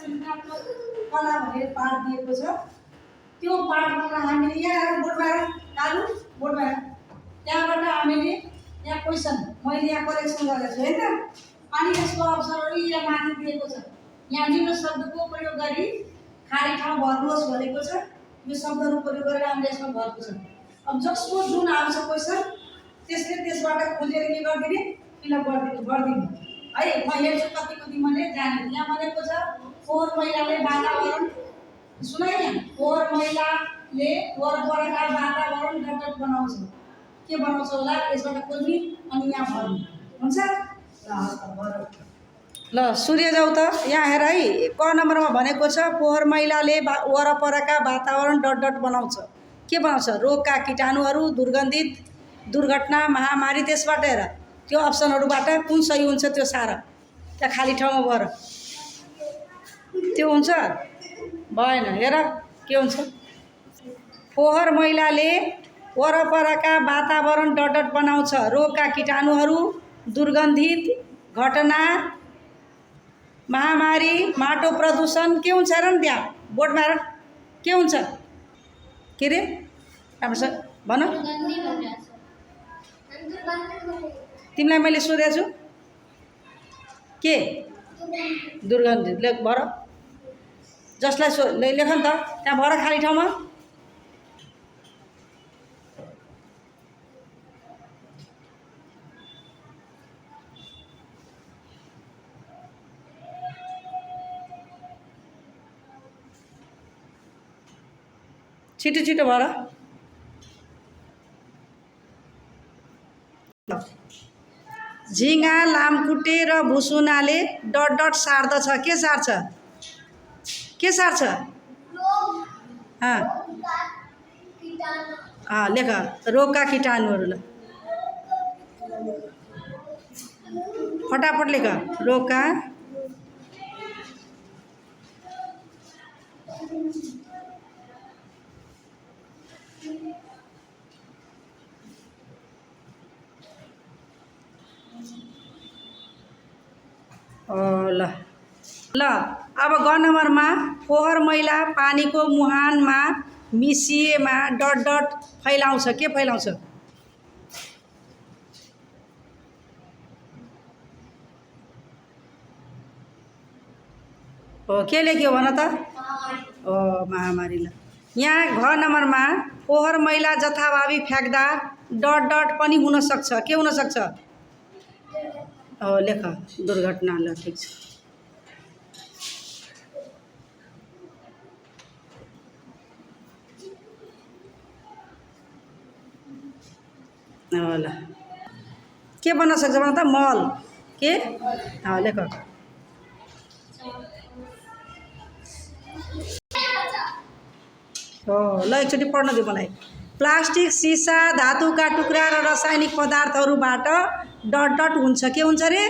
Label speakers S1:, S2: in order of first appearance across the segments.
S1: सृजनात्मक कला भनेर पाठ दिएको छ। त्यो पाठबाट हामीले यहाँ बोर्डमा चालु बोर्डमा त्यहाँबाट हामीले यहाँ क्वेसन मैले यहाँ करेक्सन गरेको छु हैन। अनि यसको अवसरहरू यहाँ माथि दिएको छ। यहाँ निम्न शब्दको प्रयोग गरी खाली ठाउँ भर्नुहोस् भनेको छ। यो शब्दहरू प्रयोग गरेर हामीले यसमा भर्नु छ। अब जसको जुन आउँछ क्वेसन त्यसले त्यसबाट खोजेर के गरिदिने फिलअप गरिदिने है। म हेर्छु कति कति मैले जाने। यहाँ भनेको छ फोहोर मैलाले वातावरण सुनाइ यहाँ फोहोर मैलाले वरपरका वातावरण डट बनाउँछ। के बनाउँछ होला यसबाट खोज्ने अनि यहाँ भर्नु हुन्छ। ल सूर्य जाऊ त यहाँ हेर है। क नम्बरमा भनेको छ फोहोर मैलाले वरपरका वातावरण डट बनाउँछ। के बनाउँछ? रोगका कीटाणुहरू, दुर्गन्धित, दुर्घटना, महामारी। त्यसबाट हेर त्यो अप्सनहरूबाट कुन सही हुन्छ त्यो सार त्यहाँ खाली ठाउँमा भर। त्यो हुन्छ भएन। हेर के हुन्छ? फोहोर मैलाले वरपरका वातावरण डट बनाउँछ। रोगका कीटाणुहरू, दुर्गन्धित घटना, महामारी, माटो प्रदूषण। के हुन्छ हेर न त्यहाँ बोर्डमा हेर के हुन्छ? के रे राम्रोसँग भन। तिमीलाई मैले सोधेको छु के दुर्गन्धित लेख भर। जसलाई लेख नि त त्यहाँ भर खाली ठाउँमा। छिटो छिटो भर। झिँगा, लामखुट्टे र भुसुनाले डट सार्दछ। के सार्छ? के सार्छ? लेख रोगका कीटाणुहरूलाई फटाफट लेख। रोगका ल ल अब ग नम्बरमा फोहोर मैला पानीको मुहानमा मिसिएमा डट फैलाउँछ। के फैलाउँछ? के लेख्यो भन त? महामारी। ल यहाँ घ नम्बरमा फोहोर मैला जथाभावी फ्याँक्दा डट पनि हुन सक्छ। के हुन सक्छ? लेख दुर्घटना। ल ठिक छ। ल के बन्न सक्छ भन त? मल। के लेख। ल एकचोटि पढ्न दियो मलाई। प्लास्टिक, सिसा, धातुका टुक्रा र रासायनिक पदार्थहरूबाट डट हुन्छ। के हुन्छ रे?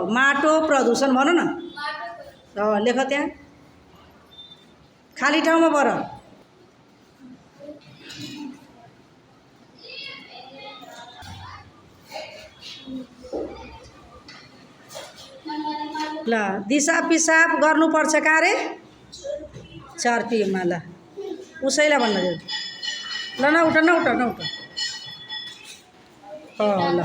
S1: माटो प्रदूषण भन न। लेख त्यहाँ खाली ठाउँमा भर। ल दिसा पिसाब गर्नुपर्छ कहाँ रे? 4 PM मा। ल उसैलाई भन्न दियो। ल नउठ। ल